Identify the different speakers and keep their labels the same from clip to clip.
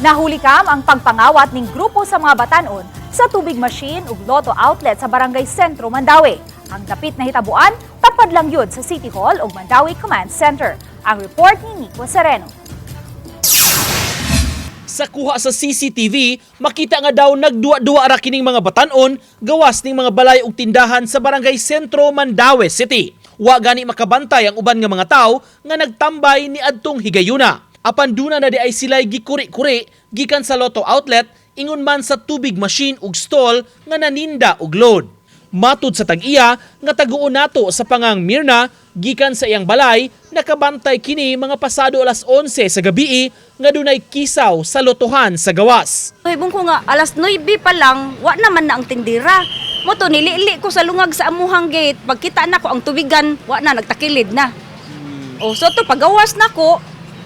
Speaker 1: Nahuli kam ang pagpangawat ning grupo sa mga batanon sa tubig machine ug lotto outlet sa Barangay Sentro, Mandaue. Ang dapit na hitabuan, tapad lang yun sa City Hall ug Mandaue Command Center. Ang report ni Nico Sereno.
Speaker 2: Sa kuha sa CCTV, makita nga daw nagduwa-duwa ra kining mga batanon gawas ning mga balay ug tindahan sa Barangay Sentro, Mandaue City. Wa gani makabantay ang uban nga mga tawo nga nagtambay ni adtong higayuna. Apan duna na diay sila'y gikuri-kuri gikan sa lotto outlet, ingon man sa tubig machine ug stall nga naninda og load. Matud sa tag-iya nga taguon nato sa pangang Mirna gikan sa iyang balay, nakabantay kini mga pasado alas 11 sa gabii nga dunay kisaw sa lotohan sa gawas.
Speaker 3: Hibong ko nga alas 9 pa lang, wa naman na ang tindira. Mo to nilili ko sa lungag sa amuhang gate, pagkita na ko ang tubigan, wa na, nagtakilid na. O so to pagawas na ko,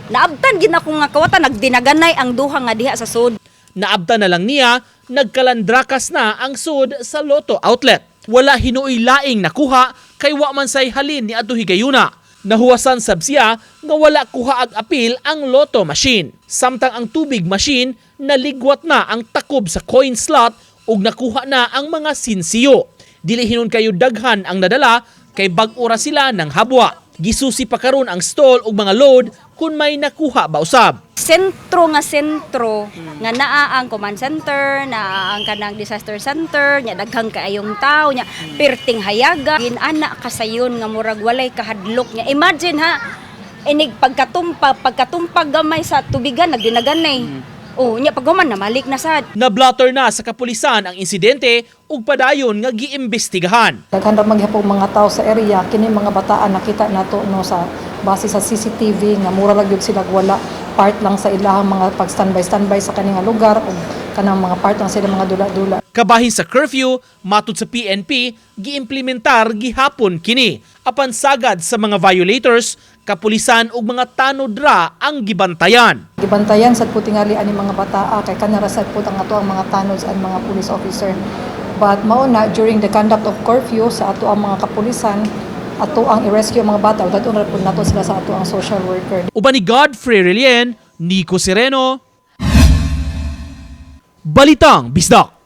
Speaker 3: naabtan gid na ko nga kawatan nagdinaganay ang duha nga diha sa sud.
Speaker 2: Naabtan na lang niya nagkalandrakas na ang sud sa lotto outlet. Wala hinuoy laing nakuha kay wa man say halin ni adto higayuna. Nahuwasan sab siya nga wala kuha ag apil ang lotto machine. Samtang ang tubig machine, naligwat na ang takob sa coin slot ug nakuha na ang mga sinsiyo. Dili hinon kayo daghan ang nadala kay bag-o ra sila ng habwa. Gisusi pa karon ang stall ug mga load kung may nakuha ba usab.
Speaker 3: Sentro nga sentro nga naa ang command center, naa ang kanang disaster center, nya daghang kaayong tao, nya perting hayaga. Ginana kasayon nga murag walay kahadlok nya. Imagine ha, inig pagkatumpa, pagkatumpa gamay sa tubigan nagdinaganay. Oh, nya paghuman namalik na sad.
Speaker 2: Nablotter na sa kapulisan ang insidente ug padayon nga giimbestigahan.
Speaker 4: Daghan ra maghapon mga tao sa area. Kini mga bataan nakita nato, no, sa base sa CCTV nga mura ra gyud sila wala part lang sa ilahang mga pag standby standby sa kaning nga lugar ug kanang mga part lang sila mga dula-dula.
Speaker 2: Kabahin sa curfew, matud sa PNP, giimplementar gihapon kini. Apan sagad sa mga violators, kapulisan ug mga tanod ra ang gibantayan.
Speaker 4: Gibantayan sad po tingali ani mga bataa kay kanara sad po ang ato ang mga tanods and mga police officer. But mao na, during the conduct of curfew sa ato ang mga kapulisan, ato ang i-rescue ang mga bata ug dadon ra pud nato sila sa ato ang social worker.
Speaker 2: Uban ni Godfrey Relien, Nico Sereno, Balitang Bisdak.